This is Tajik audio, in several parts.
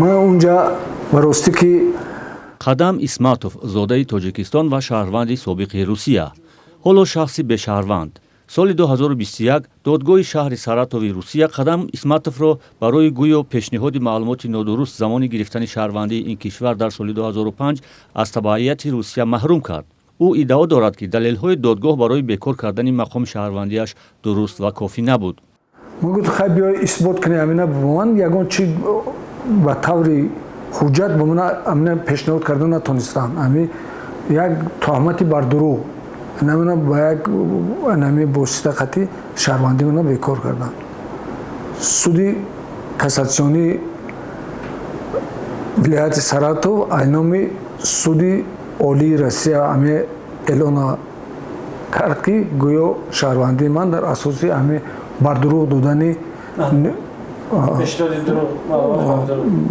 Ман унҷа ба ростӣ ки Қадам Исматов, зодаи Тоҷикистон ва шаҳрванди собиқи Русия, ҳоло шахси бешаҳрванд. Соли 2021 додгоҳи шаҳри Саратови Русия Қадам Исматовро барои гӯё пешниҳоди маълумоти нодуруст замони гирифтани шаҳрвандии ин кишвар дар соли 2005 аз табаъияти Русия маҳрум кард. Ӯ иддао дорад, ки далелҳои додгоҳ барои бекор кардани мақоми шаҳрвандиаш дуруст ва кофӣ набуд. Ма гуфт, хай, биёй, исбот кунӣ. Амина ба ман ягон чи ба таври ҳуҷҷат ба ман амина пешниҳод карда натонистанд. Ами як туҳмати бардурӯғ намина ба як нами восита қати шаҳрвандӣ мана бекор карданд. Суди кассатсионии вилояти Саратов ай номи Суди Олии Россия ами эълона кард, ки гӯё шаҳрвандии ман дар асоси ами бардурӯғ додани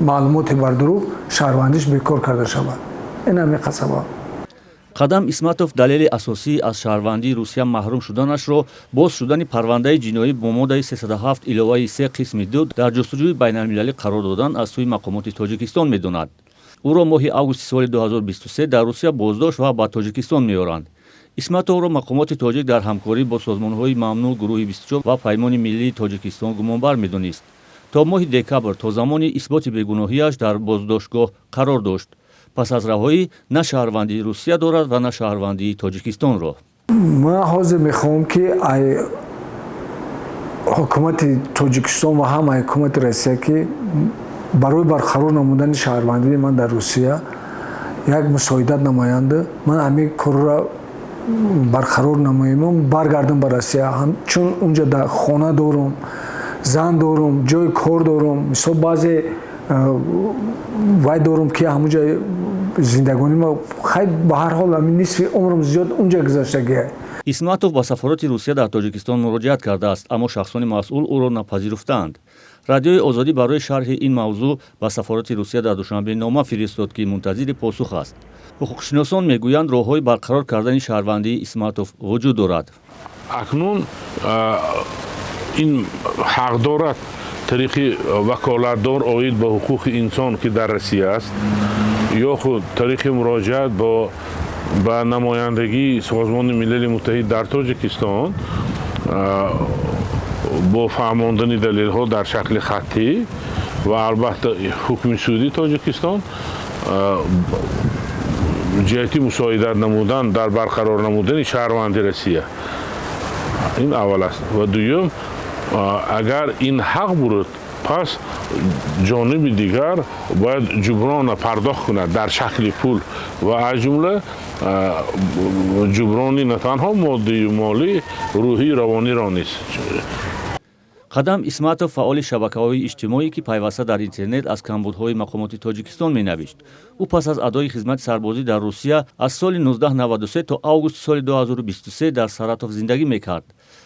маълумоти бардурӯғ шаҳрвандиш бекор карда шавад. Ин ҳами қасаба. Қадам Исматов далели асосии аз шаҳрвандии Русия маҳрум шуданашро боз шудани парвандаи ҷиноӣ бо моддаи 307 иловаи 3 қисми 2 дар ҷустуҷӯи байналмилалӣ қарор додан аз сӯи мақомоти Тоҷикистон медонад. Ӯро моҳи августи соли 2023 дар Русия боздошт ва ба Тоҷикистон меоранд. Исматовро мақомоти тоҷик дар ҳамкорӣ бо созмонҳои мамнӯъ, гурӯҳи 24 ва Паймони миллии Тоҷикистон гумонбар медонист. То моҳи декабр, то замони исботи бегуноҳиаш, дар боздоштгоҳ қарор дошт. Пас аз раҳоӣ на шаҳрвандии Русия дорад ва на шаҳрвандии Тоҷикистонро. Ман ҳозир мехоҳам, ки ай ҳукумати Тоҷикистон ва ҳам ай ҳукумати Россия, ки барои барқарор намудани шаҳрвандии ман дар Русия як мусоидат намоянд. Ман ҳамин корро барқарор намоем, баргардам ба Россия, чун унҷа хона дорум, зан дорум, ҷои кор дорум, мисол, баъзе вай дорум, ки ҳамунҷа зиндагонима, хай, ба ҳар ҳол ҳамин нисфи умрам зиёд унҷа гузаштагия. Исматов ба сафорати Русия дар Тоҷикистон муроҷиат кардааст, аммо шахсони масъул ӯро напазируфтаанд. Радиои Озодӣ барои шарҳи ин мавзӯъ ба сафорати Русия дар Душанбе нома фиристод, ки мунтазири посух аст. Ҳуқуқшиносон мегӯянд, роҳҳои барқарор кардани шаҳрвандии Исматов вуҷуд дорад. Акнун ин ҳақ дорад тариқи ваколатдор оид ба ҳуқуқи инсон, ки дар Россия аст, ё худ тариқи муроҷиат бо ба намояндагии Созмони Милали Муттаҳид дар Тоҷикистон бо фаҳмондани далелҳо дар шакли хаттӣ ва албатта ҳукми суди Тоҷикистон ҷиҳати мусоидат намудан дар барқарор намудани шаҳрванди Россия. Ин аввал аст. Ва дуюм, агар ин ҳақ буруд, пас ҷониби дигар бояд ҷуброна пардохт кунад дар шакли пул ва аз ҷумла ҷуброни на танҳо моддию молӣ, рӯҳию равониро низ. Қадам Исматов фаъоли шабакаҳои иҷтимоӣ, ки пайваста дар интернет аз камбудҳои мақомоти Тоҷикистон менавишт. Ӯ пас аз адои хизмати сарбозӣ дар Русия аз соли 1993 то августи соли 2023 дар Саратов зиндагӣ мекард.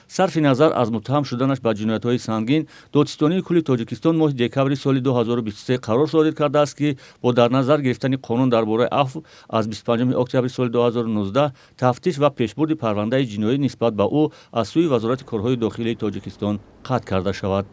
Сарфи назар аз муттаҳам шуданаш ба ҷиноятҳои сангин, Додситонии кулли Тоҷикистон моҳи декабри соли 2023 қарор содир кардааст, ки бо дар назар гирифтани қонун дар бораи афв аз 25 октябри соли 2019 тафтиш ва пешбурди парвандаи ҷиноӣ нисбат ба ӯ аз сӯи Вазорати корҳои дохилии Тоҷикистон қатъ карда шавад.